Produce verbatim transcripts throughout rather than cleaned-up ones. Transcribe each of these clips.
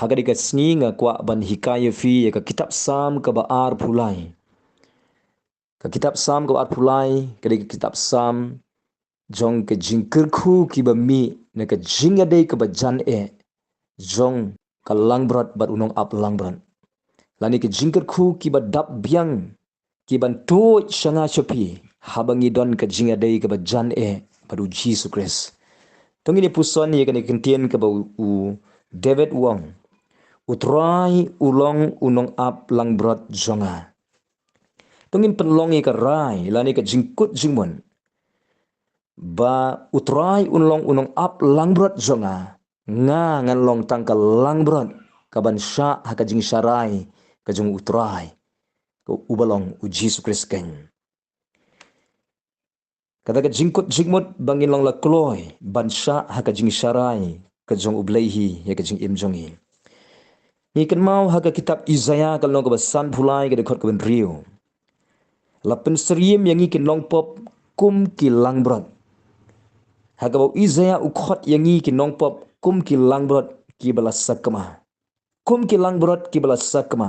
Ha ka dei ka sngi nga kwah ban hikai ïa phi ïa ka kitab Salm kaba arphew lai. Ka kitab Salm kaba arphew lai ka dei ka kitab Salm jong ka jingkyrkhu kiba mih na ka jingïadei kaba jan eh jong ka langbrot bad u nongap langbrot, lane ka jingkyrkhu kiba dap biang, kiban tuid sha nga sha phi haba ngi don ka jingïadei kaba jan eh bad u Jisu Khrist. To ngin ïa puson ïa kane ka ktien kaba u, u David u ong, "U Trai u long u nongap langbrot jong nga." To ngin pynlong ïa ka rai lane ka jingkut jingmut ba U Trai un long u nongap langbrot jong nga, nga ngan long tang ka langbrot kaban shah ha ka jingsharai ka jong U Trai, ka uba long u Jisu Khrist keiñ. Kata ka jingkut jingmut ba ngin long la kloi ban shah ha ka jingsharai ka jong U Blei hi ïa ka jingim jong ngi. Ngi kynmaw ha ka kitab Isaiah ka lynnong kaba sanphew lai ka dkhot kaba hynriew, "La pynsyriem ïa ngi ki nongpop kum ki langbrot." Ha kaba u Isaiah u khot ïa ngi ki nongpop kum ki langbrot kiba la sakma. Kum ki langbrot kiba la sakma,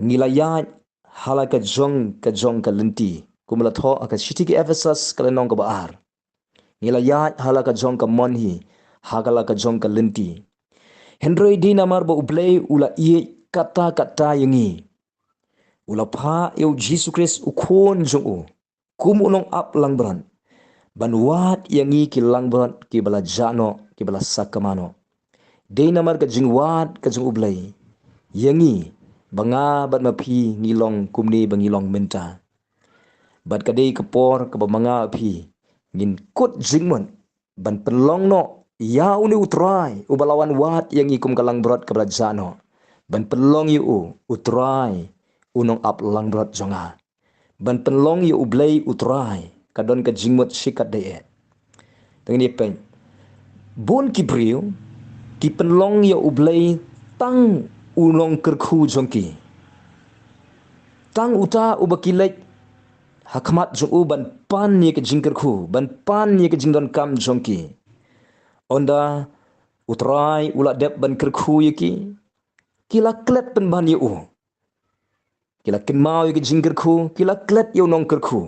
ngi la ïaid ha la ka jong ka jong ka lynti. Kumba la thoh ha ka shithi ki Ephesus ka lynnong kaba ar, ngi la ïaid ha la ka jong ka mon hi, ha ka la ka jong ka lynti. Hynrei dei namar ba U Blei u la ïeit katta katta ïa ngi, u la phah ïa u Jisu Khrist u Khun jong u kum u nongap langbrot ban wad ïa ngi ki langbrot kiba la jah noh, kiba la sakma noh. Dei namar ka jingwad ka jong U Blei ïa ngi ba nga bad ma phi ngi long kumne ba ngi long mynta. Bad ka dei ka por kaba ma nga phi ngin kut jingmut ban pynlong noh ïa une U Trai uba la wan wad ïa ngi kum ka langbrot kaba la jah noh. Ban pynlong ïa u U Trai u nongap langbrot jong nga. Ban pynlong ïa U Blei U Trai ka don ka jingmut shikatdei eh. Tang ïa pyn, bun ki briew ki pynlong ïa U Blei tang u nongkyrkhu jong ki. Tang uta uba ki leit ha khmat jong u ban pan ïa ka jingkyrkhu, ban pan ïa ka jingdonkam jong ki. Ynda U Trai u la dep ban kyrkhu ïa ki, ki la klet pynban ïa u. Ki la kynmaw ïa ka jingkyrkhu, ki la klet ïa u nongkyrkhu.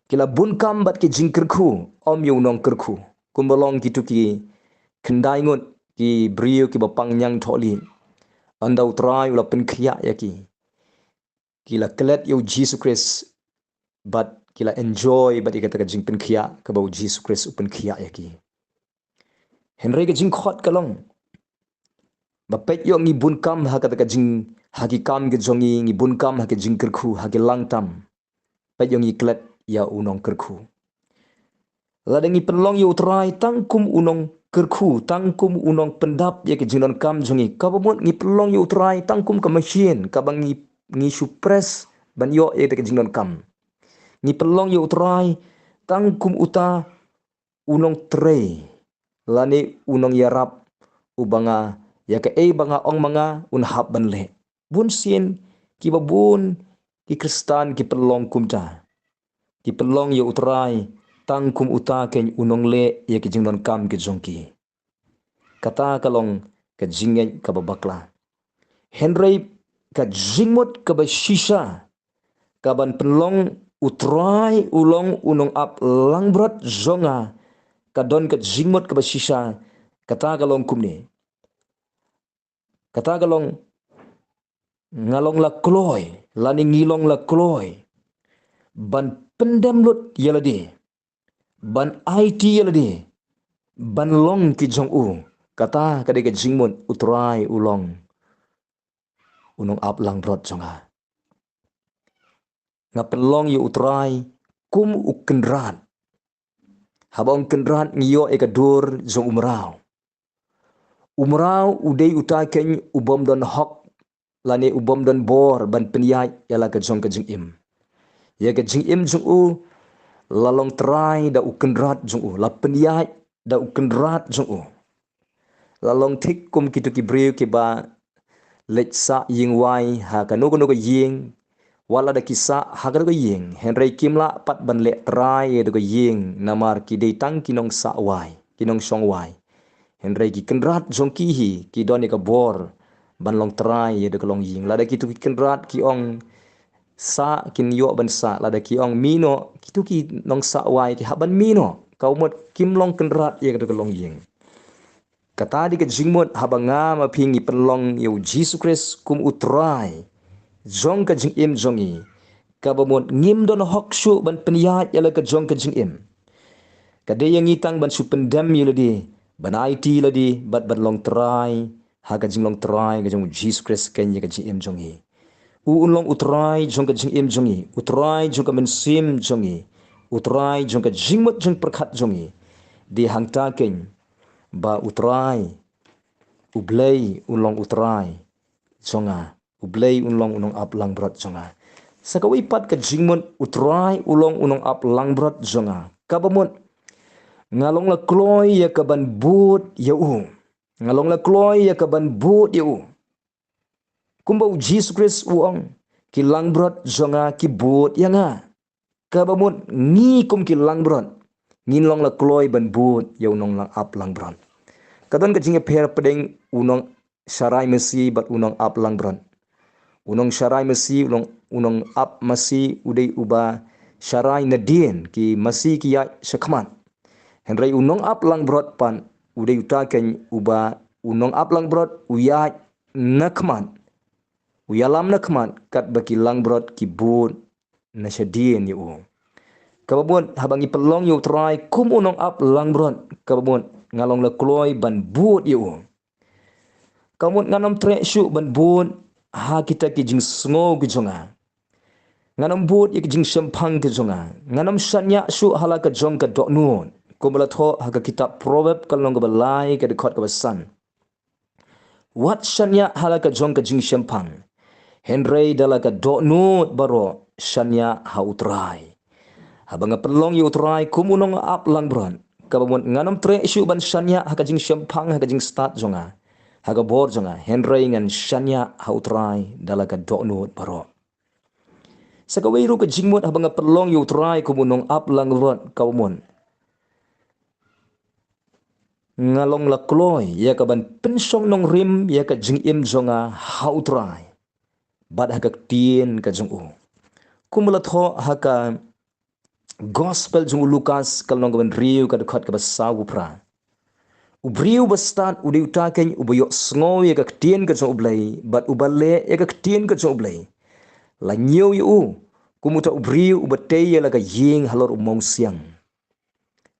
Ki la bun kam bad ka jingkyrkhu, ym ïa u nongkyrkhu. Kumba long kito ki khyndai ngut ki briew kiba pang ñiangthohlieh, ynda U Trai u la pynkhiah ïa ki, ki la klet ïa u Jisu Khrist bad ki la enjoy bad ïa kata ka jingpynkhiah kaba u Jisu Khrist u pynkhiah ïa ki. Hynrei ka jingkhot ka long ba peit ïoh ngi bun kam ha kata ka jing, ha ki kam ka jong ngi, ngi bun kam ha ka jingkyrkhu, ha ki lang tam. Peit ïoh ngi klet ïa u nongkyrkhu. Lada ngi pynlong ïa U Trai tang kum u nongkyrkhu, tang kum u nongpyndap ïa ka jingdonkam jong ngi, kaba mut ngi pynlong ïa U Trai tang kum ka machine kaba ngi, ngi shu press ban ïoh ïa ka jingdonkam. Ngi pynlong ïa U Trai tang kum uta u nongtrei lane u nongïarap, uba nga, ïa kaei ba nga ong ma nga un hap ban leh. Bun sien kiba bun ki Khristan ki pynlong kumta. Ki pynlong ïa U Trai tang kum uta keiñ u nongleh ïa ki jingdonkam ki jong ki. Kata ka long ka jingngeit kaba bakla. Hynrei ka jingmut kaba shisha kaban pynlong U Trai u long u nongap langbrot jong nga, ka don ka jingmut kaba shisha, kata ka long kumne. Kata ka long, nga long la kloi, lane ngi long la kloi ban pyndem lut ïa lade, ban aiti ïa lade ban long ki jong u. Kata ka dei ka jingmut U Trai u long u nongap langbrot jong nga. Nga pynlong ïa U Trai kum u kynrad. Haba ong kynrad ngi ïoh ïa ka dur jong u mraw. U mraw u dei uta keiñ u bym don hok lane u bym don bor ban pynïaid ïa la ka jong ka jingim. Ïa ka jingim jong u la long trai da u kynrad jong u, la pynïaid da u kynrad jong u. La long thik kum kito ki briew kiba leit sah ïing wai ha kano kano ka ïing, wat la da ki sah ha kano ka ïing, hynrei kim lah pat ban leh trai ïa kano ka ïing namar ki dei tang ki nongsah wai, ki nongshong wai. Hynrei ki kynrad jong ki hi ki don ïa ka bor ban long trai ïa da ka longïing. Lada kitu ki kynrad ki ong sah, kin ïoh ban sah, lada ki ong mih noh, kitu ki nongsah wai ki hap ban mih noh. Ka mut kim long kynrad ïa da ka longïing. Kata dei ka jingmut haba nga ma phi ngi pynlong ïa u Jisu Khrist kum u Trai jong ka jingim jong ngi. Kaba mut ngim don hok shuh ban pynïaid ïa la ka jong ka jingim. Ka dei ïa ngi tang ban shu pyndem ïa lade, ban aiti ïa lade, bad ban long trai ha ka jinglong trai ka jong u Jisu Khrist keiñ ïa ka jingim jong ngi. U un long u Trai jong ka jingim jong ngi, u Trai jong ka mynsiem jong ngi, u Trai jong ka jingmut jingpyrkhat jong ngi. Dei hangta keiñ ba u Trai, u Blei un long u Trai jong nga, u Blei un long u nongap langbrot jong nga. Sa kawei pat ka jingmut u Trai u long u nongap langbrot jong nga. Kaba mut nga long la kloi ïa ka ban bud ïa u. Nga long la kloi ïa ka ban bud ïa u. Kumba u Jisu Khrist u ong, ki langbrot jong nga ki bud ïa nga. Kaba mut ngi kum ki langbrot ngin long la kloi ban bud ïa u nongap langbrot. Ka don ka jingïapher pdeng u nongsharai masi bad u nongap langbrot. U nongsharai masi, u nong, u nongap masi u dei uba sharai nadien, ki masi ki ïaid shakhmat. Hynrei u nongap langbrot pat u dei uta keiñ uba u nongap langbrot u ïaid na khmat. U ïalam na khmat katba ki langbrot ki bud na shadien ïa u. Kaba mut haba ngi pynlong ïa u Trai kum u nongap langbrot, kaba mut nga long la kloi ban bud ïa u. Kaba mut ngan ym treh shuh ban bud ha kita ki jingsngew ki jong nga. Ngan ym bud ïa ki jingshemphang ki jong nga. Ngan ym shaniah shuh ha la ka jong ka dohnud. Kumba la thoh ha ka kitab Proverb ka lynnong kaba lai ka dkhot kaba san. Wat shaniah ha la ka jong ka jingshemphang, hynrei da la ka dohnud baroh shaniah ha u Trai. Haba nga pynlong ïa u Trai kum u nongap langbrot, kaba mut ngan ym treh shuh ban shaniah ha ka jingshemphang, ha ka jingstad jong nga, ha ka bor jong nga, hynrei ngan shaniah ha u Trai da la ka dohnud baroh. Sa kawei ruh ka jingmut haba nga pynlong ïa u Trai kum u nongap langbrot, kaba mut nga long la kloi ïa ka ban pynshong nongrim ïa ka jingim jong nga ha u Trai bad ha ka ktien ka jong u. Kumba la thoh ha ka Gospel jong u Lukas ka lynnong kaba hynriew ka dkhot kaba saw u phra. U briew ba stad u dei uta keiñ uba ïohsngew ïa ka ktien ka jong u Blei bad uba leh ïa ka ktien ka jong u Blei. La ñiew ïa u kum uta u briew uba tei ïa la ka ïing halor u mawsiang.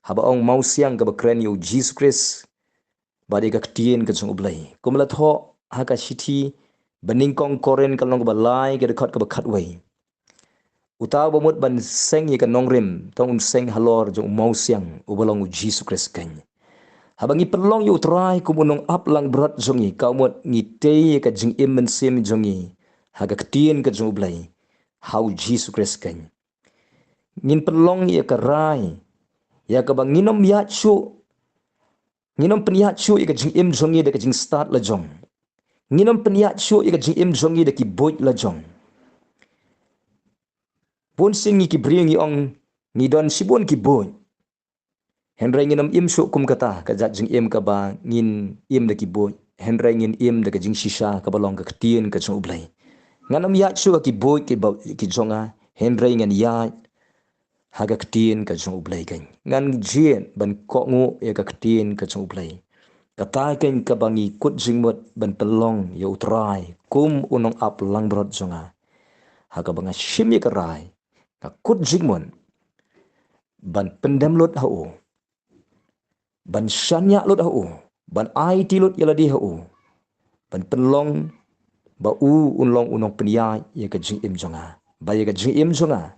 Haba ong mawsiang kaba kren ïa u Jisu Khrist bad ïa ka ktien ka jong u Blei. Kumba la thoh ha ka shithi ba nyngkong Korinth ka lynnong kaba lai ka dkhot kaba khatwei. Uta uba mut ban seng ïa ka nongrim, tang un seng halor jong u mawsiang uba long u Jisu Khrist keiñ. Haba ngi pynlong ïa u Trai kum u nongap langbrot jong ngi, ka mut ngi tei ïa ka jingim mynsiem jong ngi ha ka ktien ka jong u Blei, ha u Jisu Khrist keiñ. Ngin pynlong ïa ka rai ïa kaba ngin ym ïaid shuh, ngin ym pynïaid shuh ïa ka jingim jong ngi da ka jingstad la jong. Ngin ym pynïaid shuh ïa ka jingim jong ngi da ki buit la jong. Bun sien ngi ki briew ngi ong ngi don shibun ki buit. Hynrei ngin ym im shuh kum kata ka jait jingim kaba ngin im da ki buit. Hynrei ngin im da ka jingshisha kaba long ka ktien ka jong u Blei. Ngan ym ïaid shuh ha ki buit kiba, ki jong nga, hynrei ngan ïaid ha ka ktien ka jong u Blei keiñ. Ngan jied ban kohnguh ïa ka ktien ka jong u Blei. Kata keiñ kaba ngi kut jingmut ban pynlong ïa u Trai kum u nongap langbrot jong nga. Ha kaba nga shim ïa ka rai, nga kut jingmut ban pyndem lut ha u, ban shaniah lut ha u, ban aiti lut ïa lade ha u, ban pynlong ba u un long u nongpynïaid ïa ka jingim jong nga. Ba ïa ka jingim jong nga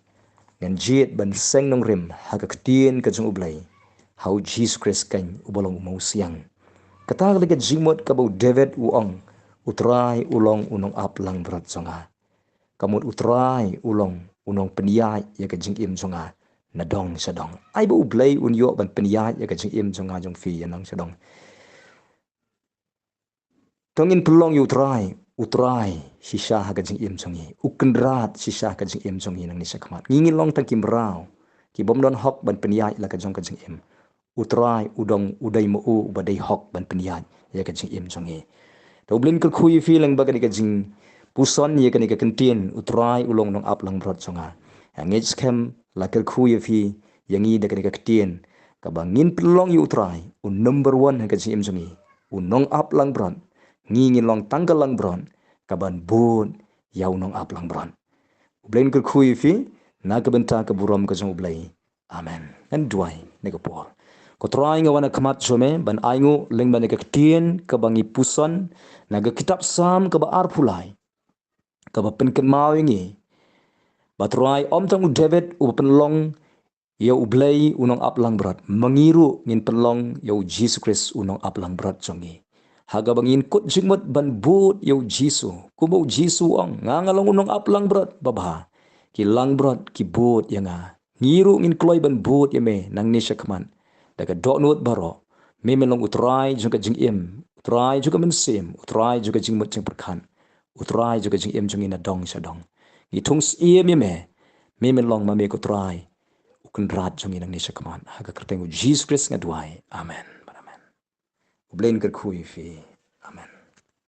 ngan jied ban seng nongrim ha ka ktien ka jong u Blei, ha u Jisu Khrist keiñ uba long u mawsiang. Kata ka dei ka jingmut kaba u David u ong, u Trai u long u nongap langbrot jong nga. Ka mut u Trai u long u nongpynïaid ïa ka jingim jong nga na dong sha dong. Ai ba u Blei un ïoh ban pynïaid ïa ka jingim jong nga jong phi ïa nang sha dong. To ngin pynlong ïa u Trai, u Trai shisha ha ka jingim jong ngi, u Kynrad shisha ha ka jingim jong ngi nangne shakhmat. Ngi ngin long tang ki mraw ki bym don hok ban pynïaid la ka jong ka jingim. U Trai u dang u dei ma u uba dei hok ban pynïaid ïa ka jingim jong ngi. Te U Blei un kyrkhu ïa phi lyngba kane ka jingpuson ïa kane ka ktien, U Trai u long u nongap langbrot jong nga. Nga ngeit skhem la kyrkhu ïa phi, ïa ngi da kane ka ktien kaba ngin pynlong ïa U Trai u number one ha ka jingim jong ngi, u nongap langbrot. Ngi ngin long tang ka langbrot kaban bud ïa u nongap langbrot. U Blei un kyrkhu ïa phi na ka bynta ka burom ka jong U Blei. Amen. Ngan duwai na ka por. Ko Trai, nga wan ha khmat jong me ban ainguh lyngba kane ka ktien kaba ngi puson na ka kitab Salm kaba arphew lai, kaba pynkynmaw ïa ngi ba Trai, ym tang u David uba pynlong ïa U Blei u nongap langbrot, ma ngi ruh ngin pynlong ïa U Jisu Khrist u nongap langbrot jong ngi. Ha kaba ngin kut jingmut ban bud ïa U Jisu, kumba U Jisu u ong, nga nga long u nongap langbrot babha. Ki langbrot ki bud ïa nga. Ngi ruh ngin kloi ban bud ïa me nangne shakhmat da ka dohnud baroh. Me men long U Trai jong ka jingim, U Trai jong ka mynsiem, U Trai jong ka jingmut jingpyrkhat, U Trai jong ka jingim jong ngi na dong sha dong. Ngi thung syiem ïa me. Me men long ma me ko Trai u Kynrad jong ngi nangne shakhmat. Ha ka kyrteng U Jisu Khrist nga duwai. Amen. Amen. U Blei un kyrkhu ïa phi. Amen.